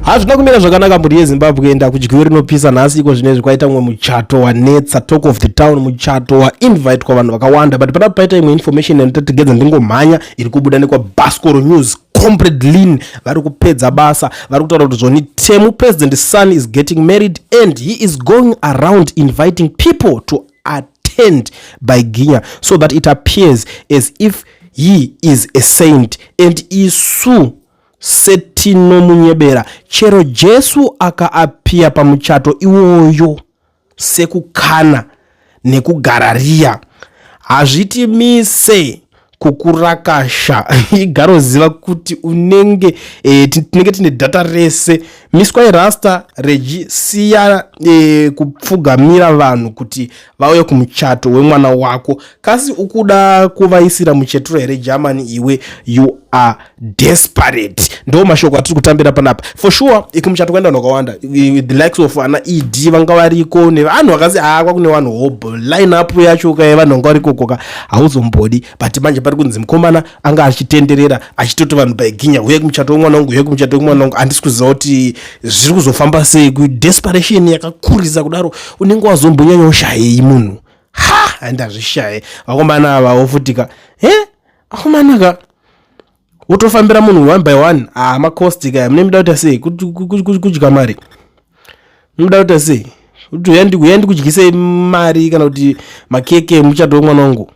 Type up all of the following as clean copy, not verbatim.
Hazvina kumira zvakanaka, mhuri yeZimbabwe. Ndakudyiwe rinopisa nhasi. Iko zvinezvi kwaita mumwe muchato wanetsa, talk of the town, muchato wainvitwa vanhu vakawanda. But panapa paita imwe information yanditatigedza ndingomhanya iri kubuda nekwaBascoro News. Comrade Lin vari kupedza basa. Vari kutaura kuti zvoni Temu president son is getting married and he is going around inviting people to attend by ginya so that it appears as if he is a saint, and isu setinomunyebera. Chero Jesu akaapiya pamuchato iwoyo sekukana nekugarariya, hazvitimise kukurakasha. Igaroziva kuti unenge tinenge tine dhata rese. Miswa irasta reji siya kupfugamira vanhu kuti vauye kumuchato wemwana wako. Kasi ukuda kuvaisira mucheturo here, Germany iwe? You are desperate. Ndo mashoko atiri kutambira panapa. For sure, ikumuchato kwaenda vanhu vakawanda, the likes of ana ED vanga variko nevanhu vakasi hakwa kune vanhu hobo. Line up yacho ka, vanhu vanga varikokoka, hauzombodi. But manje pari kunzi mukomana anga achitenderera achitoti vanhu baiginya, "Uye kumuchato wemwana wangu, uye kumuchato wemwana wangu." Handisi kuziva kuti zviri kuzofamba sei. Kudesperation yakakurisa kudaro, unenge wazombonyanyoshayei munhu? Ha, handazvishaye. Vakomana ava vofutika he, vakomanaka, wotofambira munhu one by one. Ah, macost kaya. Mune muda kuita sei? Kudya mari muda kuita sei? Kuti uya ndikudyisei mari kana kuti makeke emuchato wemwana wangu?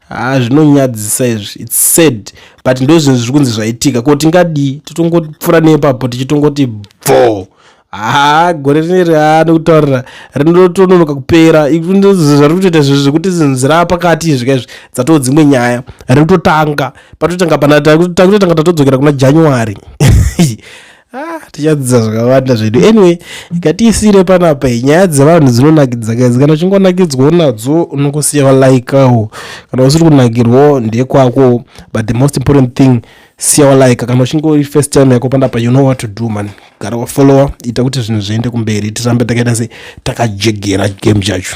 Ah, zvinonyadzisa izvi. It's sad, but ndo zvinhu zviri kunzi zvaitika. Ko tingadii? Totongopfuura nepapo tichitongoti bvo. Ha, gore rineri, ha, nekutaurira rinotononoka kupera. Zvari kutoita zvinhu zvekuti zvinhu zviri pakati izvi kaizvi, dzatoo dzimwe nyaya. Rinototanga patotanga pana takutotanga tatodzokera kuna January. Ah, tichadzidza zvakawanda zvedu. Anyway, ngatiisire panapa. Nyaya dzevanhu dzinonakidza guys. Kana uchingonakidzwawo nadzo, unongosiya walikawo. Kana usiri kunakirwawo, ndekwako. But the most important thing, siya walike. Kana uchingori first time yako panapa, you know what to do, man. Gara wafollowa, ita kuti zvinhu zviende kumberi, tirambe takaita se takajegera game chacho.